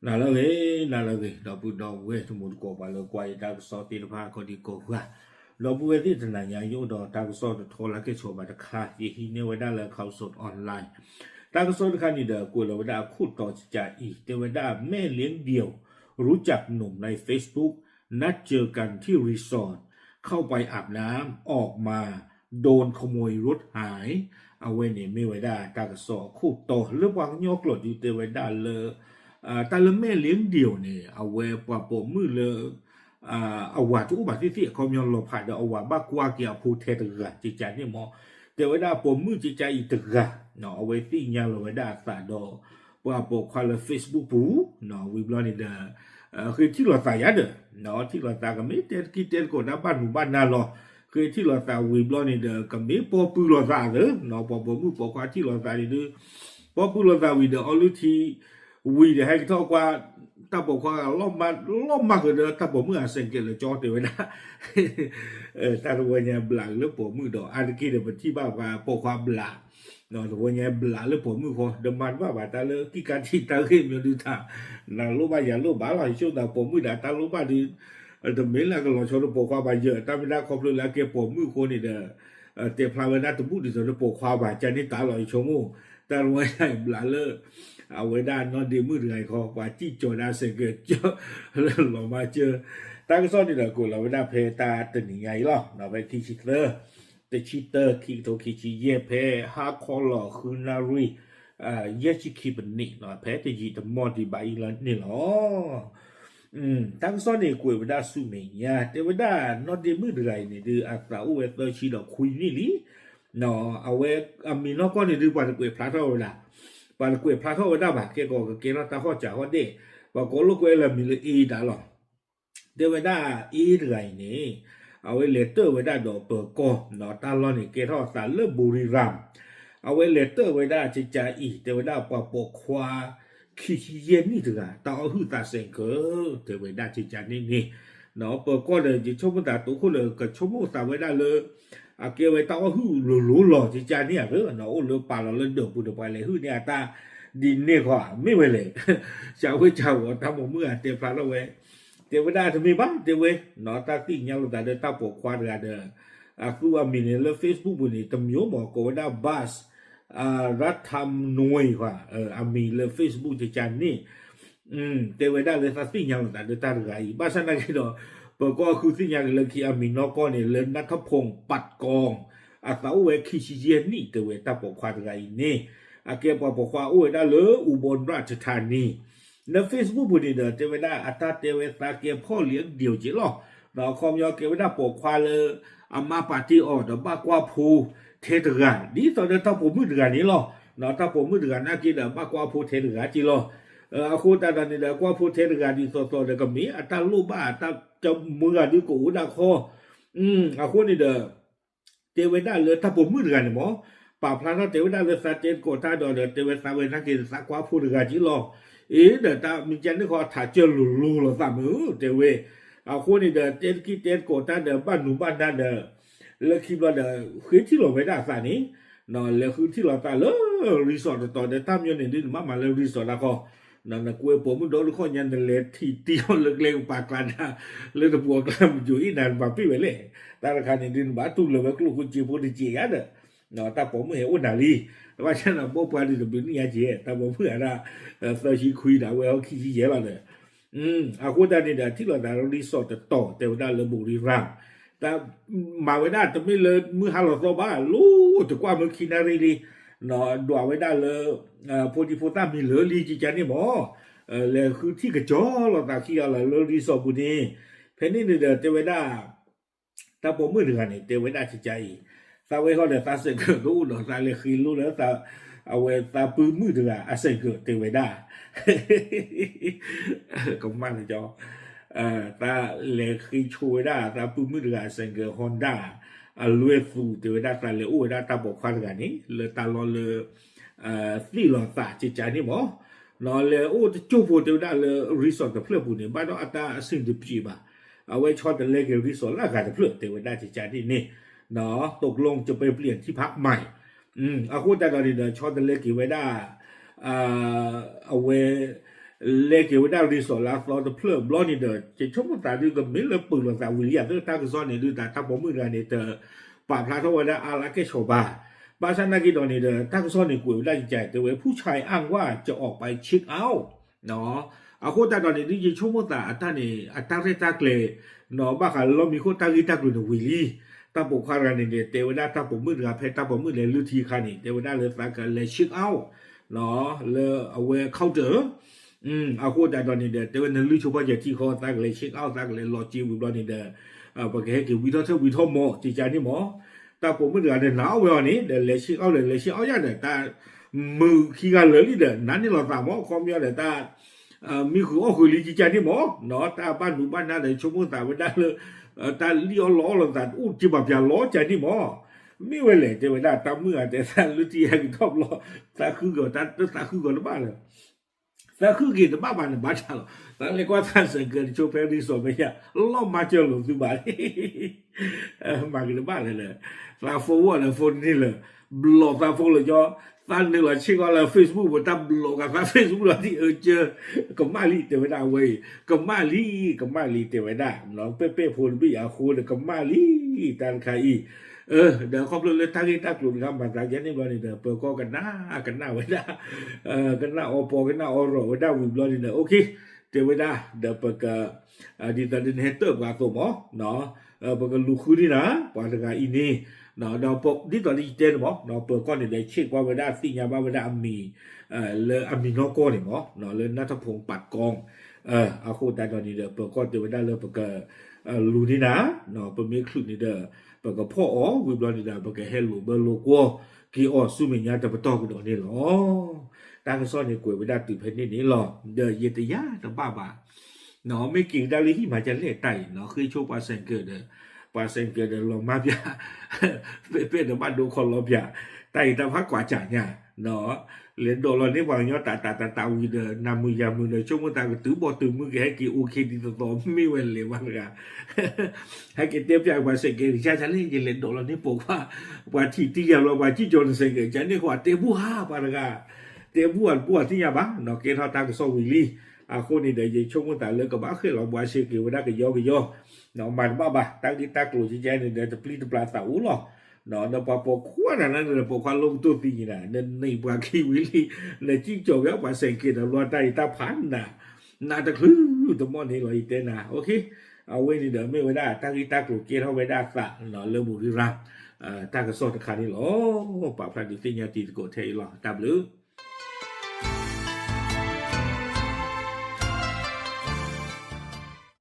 နၤလၢအဂ့ၤ, နၤလၢအဂ့ၤ, ဒီပုၢ်ဒီဝဲၢ်တံၤသကိး ပှၤလၢကွၢ်ယတၢ်ကစီၣ်သ့ၣ်တဖၣ် ကိးဒံကိးဂၤ, ဒီပုၢ်ဝဲၢ်သ့ၣ်တနၤညါ ယအိၣ်ဒီးတၢ်ကစီၣ်တထီလၢကဲဆိးဘၣ်တခါ, ယဟံးန့ၢ်ဝဲဒၣ်လၢ Khaosod Online တၢ်ကစီၣ်တခါန့ၣ်ဒီး ကွဲးလီၤဝဲဒၣ်အခိၣ်တီကကးအံၤ တဲဝဲဒၣ် แม่เลี้ยงเดี่ยว รู้จักหนุ่มใน Facebook นัดเจอกันที่รีสอร์ท เข้าไปอาบน้ำ ออกมา โดนขโมยรถหาย အဝဲန့ၣ်မ့ၢ်ဝဲဒၣ်တၢ်ကစီၣ်အခိၣ်တီ လၢပှၤကညီကျိာ်ဒုးတဲဝဲဒၣ်လၢ တၢ်လၢ แม่เลี้ยงเดี่ยว န့ၣ် အဝဲပှၤပိာ်မုၣ်လၢ အဝၤတအိၣ်ဘၣ်သ့ၣ်သ့ၣ် အခီပညီလီၤဖးဒီးအဝၤဘၣ်ကွၢ်က့ၤအဖိထဲတဂၤ ကကးန့ၣ်မ့ၢ် တဲဝဲဒၣ်ပိာ်မုၣ်ကကးအံၤတဂၤ အဝဲသ့ၣ်ညါလီၤဝဲဒၣ်အသးဒီး ပှၤပိာ်ခွါလၢ Facebook ပူၤ ဝံၤဘျီန့ၣ်ဒီး ဃ့ထံၣ်လိာ်သးယါဒီး ထံၣ်လိာ်သးကမ့ၢ်တဲတကံၢ်တဲတကိးတၢ်ဘၣ်နုာ်ဘၣ်နါလီၤ ဃ့ထံၣ်လိာ်သးဝံၤဘျီန့ၣ်ဒီး ကမ့ၢ်ပီပုၢ်လိာ်သးသၢ ပှၤပိာ်မုၣ်ပိာ်ခွါထံၣ်လိာ်သးန့ၣ်ဒုး ပီပုၢ်လိာ်သးဝံၤဒီး အီလုၢ်ထံ ဝံၤဒီးဟဲကထီၣ်ကွၢ် တၢ်ပိာ်ခွါဂၤ လီၤမၢ်ဃုာ်ဒီးတၢ်ပိာ်မုၣ်အစဲးကဲးလၢကၠီတဲဝဲဒၣ် တၢ်တဝဲညါဘျးက့ၤလၢပိာ်မုၣ်ဒီး အါတက့ၢ်ဒီး ပထံၣ်ဘၣ်ပှၤပိာ်ခွါဘျး တဝဲညါဘျးလၢပိာ်မုၣ်ဃီ ဒီးမၤတဘၣ်ဘၣ်တၢ်လၢကံၣ်ကါထံးတၢ်ဂ့ၢ်မံၤဒုးတၢ် နလိၣ်ဘၣ်ယၤလိၣ်ဘၣ်လီၤ ယဆိကမိၣ်သးပိာ်မုၣ်ဒီးတၢ်လိၣ်ဘၣ်ဒုး တမ့ၢ်လၢကလီၤဆီတပိာ်ခွါဘၣ်ယၢၢ် တၢ်မ့ၢ်ဒၣ်ခီဖျိလၢအကဲပိာ်မုၣ်အဃိန့ၣ်ဒီး တဲဖျါဝဲဒၣ်တဘူၣ်ဒ်သိးတပိာ်ခွါဘၣ် ကန့ၣ်တၢ်လီၤ ယဆိကမိၣ် တၢ်တဝဲညါဘျးလၢ အဝဲဒၣ်နီၢ်ဒ့မုၣ်တဂၤအံၤခီ ပှၤစံၣ်ကၠီၤဒၣ်စဲးကဲး လီၤမၢ်စၢၤ တၢ်ကစီၣ်န့ၣ်ဒီး ကွဲးလီၤဝဲဒၣ်ဖဲတၢ်တနံၤညါအံၤလီၤ ဖဲခံဆံသၢ တဆံတၢ ခံကထိခံဆံယဲၢ် ဖဲဟါခီလီၤဃုနၣ်ရံၣ် ယဲၢ်ဆံခံပနံး ဖဲတယံာ်တမီၢ်ဒံးဘၣ်အံၤလီၤန့ၣ်လီၤ တၢ်ကစီၣ်န့ၣ်ကွဲးဝဲဒၣ်ဆူမဲာ်ညါ တဲဝဲဒၣ်နီၢ်ဒ့မုၣ်တဂၤအံၤန့ၣ်ဒုး အသးအိၣ်ဝဲသၢဆံဒီးခွံနံၣ်လံ အဝဲအမံၤနီၢ်ကီၢ်န့ၣ်ဒုး ပှၤတကွဲးဖျါထီၣ်ဝဲဒၣ် ပှၤတကွဲးဖျါထီၣ်ဝဲဒၣ်ဘၣ် ကဲကီးကကဲထီၣ်တၢ်ဟီၣ်စးဟီၣ်ဒဲး ပှၤကိးလိာ်ကွဲလၢအမံၤလၢ A တၢ်လီၤ တဲဝဲဒၣ် A တဂၤအံၤန့ၣ် အဝဲလဲၤတၢၢ်ဝဲဒၣ်ဒီးပၢၤကီၢ် တၢ်လီၢ်န့ၣ်ကဲထီၣ်အသးလၢ ဘူရံၤရၣ် အဝဲလဲၤတၢၢ်ဝဲဒၣ်ကကးအံၤ တဲဝဲဒၣ်ပှၤပိာ်ခွါ ခံဆံယဲၢ်နံၣ်တဂၤ တၢ်အီၣ်ဟုၣ်သးစဲးကဲး တဲဝဲဒၣ်ကကးန့ၣ်န့ၣ် ပၢၤကီၢ်ဒီး ယဆိကမိၣ်သးတိခိၣ်လၢကဆိကမိၣ်သးဝဲဒၣ်လၢ အကဲဝဲတၢ်အီၣ်ဟုၣ်လိၤလိၤလီၤ ကကးန့ၣ်ဧါ အိၣ်လၢပာ်လီၤလၢဒၢးပူၤဒီးပှၤလဲၤဟုၣ်န့ၢ်အတၢ် ဒ်န့ၣ်ဃီ မ့ၢ်ဝဲလဲၣ် စှၤဝဲစှၤဂီၤ တၢ်ပိာ်မုၣ်ဂၤတဲဖျါထီၣ်ဝဲ တဲဝဲဒၣ်တမ့ၢ်ဘၣ် တဲဝဲ တၢ်သ့ၣ်ညါလိာ်သးဒီးတၢ်ပိာ်ခွါတဂၤဒီး အသူအမံၤန့ၣ်လၢ Facebook ပူၤန့ၣ် တမံၤမ့ၢ် ကိးဝဲဒၣ် ဘၣ် ရထမ်နွံ အမံၤလၢ Facebook ကကးန့ၣ် တဲဝဲဒၣ်လၢသးသ့ၣ်ညါလိာ်သးဒီးတၢ်တဂၤအံၤ ဘၣ်ဆၣ်နာ်က့ဒီး ပၢၤကီၢ်ဃုသ့ၣ်ညါက့ၤလၢခံအမံၤနီၢ်ကီၢ်န့ၣ် လၢ နၢ်ထၢၣ်ဖိၣ် ပာ်ကီၢ် အသးအိၣ်ဝဲခံဆံယဲၢ်နံၣ် တဲဝဲတၢ်ပိာ်ခွါတဂၤအံၤန့ၣ် အကဲပှၤပိာ်ခွါအိၣ်ဝဲဒၣ်လၢ အူဘီရၣ်တထါနံၤ လၢ Facebook ပူၤန့ၣ်ဒီး တဲဝဲဒၣ်အတၢ်တဲဝဲသးကဲဖီၣ်လံအကဒံးက့လီၤ အခီပညီကဲဝဲဒၣ်ပိာ်ခွါလၢ အမါပာ်တ့ၢ်အီၤဒီးဘၣ်ကွၢ်ဖိထဲတဂၤ ဒ်သိးဒီးတၢ်ပိာ်မုၣ်တဂၤန့ၣ်လီၤ တၢ်ပိာ်မုၣ်တဂၤနာ်က့ဒီးဘၣ်ကွၢ်ဖိထဲတဂၤက့လီၤ အဃိသတးဒီးန့ၣ်ဒီး ကွၢ်ဖိထဲတဂၤဒ်သိးသိးဒီးကမ့ၢ် အတၢ်လိၣ်ဘၣ်တၢ် မုၢ်ဂၤဒုးကအိၣ်ဒၣ်ခီ အဃိန့ၣ်ဒီး တဲဝဲဒၣ်လၢတၢ်ပိာ်မုၣ်တဂၤန့ၣ်မ့ၢ် ပာ်ဖျါထီၣ်တဲဝဲဒၣ်လၢသးတဲသကိးတၢ်ဒီးဒီး တဲဝဲသးဝဲနာ်က့သးကွၢ်ဖိတဂၤက့လီၤ အ့ဒီးတၢ်မ့ၢ်ကန့ၣ်ဃီ ထးစၢၢ်လိၤလိၤလိာ်သးမုၢ် တဲဝဲ အဃိန့ၣ်ဒီး တဲတကံၢ်တဲသကိးတၢ်ဒီးဘၣ်နုာ်ဘၣ်နါဒီး လၢခံဘျီဒီး ဃ့ထံၣ်လိာ်ဝဲဒၣ်အသးန့ၣ် လဲၤဃုထံၣ်လိာ်သးလၢ resort တတီၤဒီး တၢ်မညီန့ၣ်ဒုး နဘၣ်မၤလၢ resort တခီ နကွဲပိာ်မုၣ်ဒီတခီညါ နလဲၤထံၣ်တံၢ်အီၤလၢကျဲကပၤကျါနၤ လၢတပူၤအကျါမုၢ်ကၠိအံၤ နဘၣ်ပ့ၢ်ဝဲလဲၣ် တၢ်တခါန့ၣ်ဒုး နဘၣ်တူၢ်လီၤဝဲကျိၣ်ဖိစ့ဖိတစဲးယါဒီး တၢ်ပိာ်မုၣ်ဟဲအိၣ်နၤလံ တဘၣ်ဆၣ်နဘီပှၤဒုးတဘျုးနံၣ်ညါက့ တၢ်ပိာ်မုၣ်အဒၣ် သၢဆံခွံဒီး အဝဲဟီခံဆံယဲၢ်လီၤဒီး အဃိသတးန့ၣ်ဒီး ထံၣ်လိာ်သးလၢ resort တတီၤ တဲဝဲဒၣ်လၢ ဘူရံၤရၣ် တၢ်မၤဝဲဒၣ်တမ့ၢ်လၢမုၢ်ဟါလီၤသီဘၣ် လိၣ်တကွၢ်မၢခံနၣ်ရံၣ်လံ ဒွးဝဲဒၣ်လၢ ဖိဒံဖိသၣ်မံၤလၢာ်လံကကန့ၣ်မ့ၢ် လဲၤဃုထံၣ်ကစီၤလိာ်သးခံဂၤလီၤလၢ resort ပူၤန့ၣ် ဖဲန့ၣ်န့ၣ်ဒီးတဲဝဲဒၣ် တၢ်ပိာ်မုၣ်တဂၤန့ၣ် တဲဝဲဒၣ်ကကအံၤ သးဝဲဃီဒီးသးစဲးကၢးကအိၣ်ဒီးသးလဲၤဃ့လိလၢ အဝဲသးပုၢ်မုၣ်တဂၤအစဲးကၢးတဲဝဲဒၣ် ကမၣ်န့ၣ်ကီ သးလဲၤဃ့ဆိဝဲဒၣ် သးပုၢ်မုၣ်တဂၤအစဲးကၢး Honda အလွဲၢ်သူးတဲဝဲဒၣ် သးလဲၤအိၣ်ဝဲဒၣ်တၢ်ပိာ်ခွါတဂၤန့ၣ် လၢတၢ်လီၢ်လၢ သ့ၣ်လီၤသးကကန့ၣ်မ့ၢ် လဲၤအိၣ်တကၠိၢ်ဖိတဲဝဲဒၣ်လၢ resort တဖျၢၣ်ပူၤန့ၣ် ဘၣ်ဒီးအတၢ်အဆင်တပြေဘၣ် အဝဲဆီတလဲက့ၤ resort လၢအဂၤတဖျၢၣ် တဲဝဲဒၣ်ကကန့ၣ်န့ၣ် တကလီကပဲပျံၤထံဖးမး အဃိသတးဒီးန့ၣ်ဒီး ဆီတလဲက့ၤဝဲဒၣ် အဝဲ လဲၤက့ၤဝဲဒၣ် resort လၢအသီတဖျၢၣ်ဘျီန့ၣ်ဒီး ယဆိကမိၣ်သးဒုးကမ့ၢ်လၢပၢၢ်လိာ်သးဝံၤလံဧါ သတးကစီၣ်န့ၣ်ဒုး တၢ်ပိာ်မုၣ်တဂၤန့ၣ် တပာ်ဖျါထီၣ်ဝဲဒၣ်အါလၢကဲၣ်ဆိးဘၣ်. ဘၣ်ဆၣ်နာ်က့ဒီးန့ၣ်ဒီး တၢ်ကစီၣ်န့ၣ်ကွဲးဝဲဒၣ်ကကဲ တဲဝဲ ဖူၣ်ဆါအါဝါ ကအိၣ်ပ check out အဃိသတးဒီးန့ၣ်ဒုး ယဆိကမိၣ်သးအတၢ်န့ၣ် အတၢ်ရဲၣ်တၢ်ကျဲၤ ဘၣ်ဃးလၢလီၢ်မံခိၣ်တၢ်ဂ့ၢ်တၢ်ကျိၤန့ၣ်ဝံၤလံ. တၢ်ပိာ်ခွါတဂၤန့ၣ်ဒီး တဲဝဲဒၣ်တၢ်ပိာ်မုၣ်တဂၤ ဖဲတၢ်ပိာ်မုၣ်လဲၤလုၢ်ထံအခါန့ၣ် တဲဝဲဒၣ်လၢသးကလဲၤ check out လၢအဝဲ counter အဃိသတးဒီးန့ၣ်ဒီး တဲဝဲနလုၢ်ဆိဖီၣ်ယဲၢ်ထံဃီ သးကလဲၤ check out သးကလဲၤလီၤစ့ဝံၤဘျီန့ၣ်ဒီး ပကဟဲက့ၤဝံထီၣ်ထၢၣ်ဝံထီၣ်မီၤ ကကန့ၣ်မီၤ. တၢ်ပိာ်မုၣ်တဂၤဒီးနာ်အီၣ်ဝဲအီၤန့ၣ် ဒီးလဲၤ check out ဒီးလဲၤ check out ယါဒီး တၢ်မုာ်ခံဂၤလၢာ်လံဒီး နာ်န့ၢ်လီၤသးမီၤ အခီပညီဒီးတၢ် မံဃုာ်အီၣ်ဃုာ်လံကကန့ၣ်မီၤ တၢ်ဘၣ်နူးဘၣ်နါဒီးဆိကမိၣ်သးဝဲဒၣ်လၢ တၢ်လံၣ်အီၣ်လီအီၣ်လိာ်သး အိၣ်က့ၤဘၣ်ပၠးလီၤကကန့ၣ်မီၤ. မ့ၢ်ဝဲလဲၣ် တဲဝဲဒၣ်တၢ်မုၣ်ဂၤတဲသးလုၢ်ထံဟဲက့ၤထီၣ်ဘျီ သးဃုကီၤ တၢ်သးဃုကီၤတဘၣ်လၢ သးဃုက့ၤတဘၣ်ဘၣ်န့ၣ်ဘၣ်တၢ်လီၤ. သးလဲၤကွၢ်သးစဲးကဲးတဆိဖဲ resort မ့ၢ်ယါ လီၢ်မၤစၢၤလိာ်သုဘၣ် မၤက့ၤတဘၣ်လဲၣ်ဒီး သး forward လၢ phone န့ၣ်လၢ block သး phone လၢကၠီ သးနုာ်လီၤဆ့ကီးလၢ Facebook ပတၢ် block ကသး Facebook လီၤတံၢ်အၢကၢ ကမၣ်လံ တဲဝဲဒၣ်အဝဲအံၤ ကမၣ်လံ ကမၣ်လံ တဲဝဲဒၣ် ပဲၣ်ပဲၣ်ဖိတဘ့ၣ်အဃိဒီး ကမၣ်လံ တၢ်တခါအံၤ ဒီးခီဖျိလၢတၢ်ဂ့ၢ်တၢ်ကျိၤတခါမၤသးယါန့ၣ်ဘျီန့ၣ်ဒီး ပၢၤကီၢ်ကနၣ် ကနၣ်ဝဲဒၣ် ကနၣ်အီပီ ကနၣ်အီရီၣ်ဝဲဒၣ်ဝံၤဘျီန့ၣ်ဒီး okay တဲဝဲဒၣ် ဒီးပက ဒ်သိးဒ်နဟဲတၢၣ်ပှၤအသိးမီၤ ပကလူၤဃုန့ၢ်နၤ ပှၤတဂၤအံၤန့ၣ် ဒီးဒ်သိးဒ်ယတဲန့ၣ်မီၤ ပၢၤကီၢ်န့ၣ်ဒီး ဆ့ၣ်ကွၢ်ဝဲဒၣ်သ့ၣ်ညါဘၣ်ဝဲဒၣ်အမံၤ လၢအမံၤနီၢ်ကီၢ်န့ၣ်မီၤ လၢ နၢ်ထၢၣ်ဖိပၣ်ကီ အဃိသတးဒီးန့ၣ်ဒီး ပၢၤကီၢ်တဲဝဲဒၣ်လၢပက လူၤန့ၢ်နၤ ပမ့ၢ်ချုးန့ၣ်ဒီး ပကဖီၣ်အီၤ ဝံၤဘျီန့ၣ်ဒီး ပကဟဲလိာ်ဘၢလိာ်ကွီၢ်က့ၤအီၤဆူမဲာ်ညါတပတီၢ်ကဒီးန့ၣ်လီၤ. တၢ်ကစီၣ်န့ၣ်ကွဲးဝဲဒၣ်တုၤဖဲန့ၣ်န့ၣ်လီၤ. ဒီးယတယါတဘၣ်ဘၣ် မ့ၢ်က့ၤကဒါလၢဟံၣ်မၤဒ်လဲၣ်တၢ်အံၤ ဃ့ဆိပှၤစဲးကဲးဒီး ပှၤစဲးကဲးဒီးလီၤမၢ်ပၠး ပဲၣ်ပဲၣ်ဒီးဘၣ်ဒိခီလီၤပၠး တၢ်အံၤတၢ်ဖးကွၢ်စၢ်ညါ လဲၤဒိးလီၤန့ၢ်ပှၤကညီတၢ်တၢ်တၢ်တၢ်ဝံၤဒီး နၤမုာ်ယၤမုာ်ဒီး ဆိကမိၣ်သးကတုၤဘီၣ်တုၤမုၢ်ကဟဲက့ၤ okay ဒ်သိးသိး မ့ၢ်ဝဲလဲၤဝဲတဂၤ ဟဲက့ၤတဲပၠးပှၤစဲးကဲးကစၢ်ကလဲၣ် ယလဲၤဒိးလီၤန့ၢ်ပိာ်ခွါ ပှၤထံၣ်တံၢ်ယၤဘျီ ပှၤစံၣ်ကၠီၤနစဲးကဲး ကန့ၣ်ဃိတဲဘူၣ်ဟါပှၤတဂၤ တဲဘူၣ်ဟါတဘူၣ်ဟါသ့ၣ်ညါဘၣ် ကဲထီၣ်တၢ်ကစီၣ်ဝံၤလံ. အဃိန့ၣ်ဒီး ယဆိကမိၣ်သးလၢကဘၣ်ဃ့ၢ်လီၤဘှါရှ့က့ၤဝဲဒၣ်ကယီကယီ မၤတဘၣ်ဘၣ် တၢ်ဂ့ၢ်တၢ်ကျိၤကကန့ၣ်ဒီး တပျံၤတပျၢ်သးအိၣ်လီၤ. ဒီးပှၤပိာ်ခွါတဂၤန့ၣ်ဒီး ပိာ်ခွါလိၣ်ကတိၢ်သံန့ၣ် နနံၤပှၤခံဝံၤလံ နစံၣ်ကၠီၤဝဲပှၤစဲးကဲးဒီး လီၤတၢ်အံၤတၢ်ဖးနး နးတချုးတမီၢ်န့ၣ်လီၤ ယတဲနၤ okay အဝဲန့ၣ်ဒီး မ့ၢ်ဝဲဒၣ်တၢ်ဂ့ၢ်တၢ်ကျိၤကဲထီၣ်ဝဲဒၣ်သးလၢဘူရံရါ တၢ်ကစီၣ်တခါန့ၣ်လီၤ. ပာ်ဖျါဒုးသ့ၣ်ညါတံၤသကိးထဲအံၤလီၤ. တၢ်ဘျုး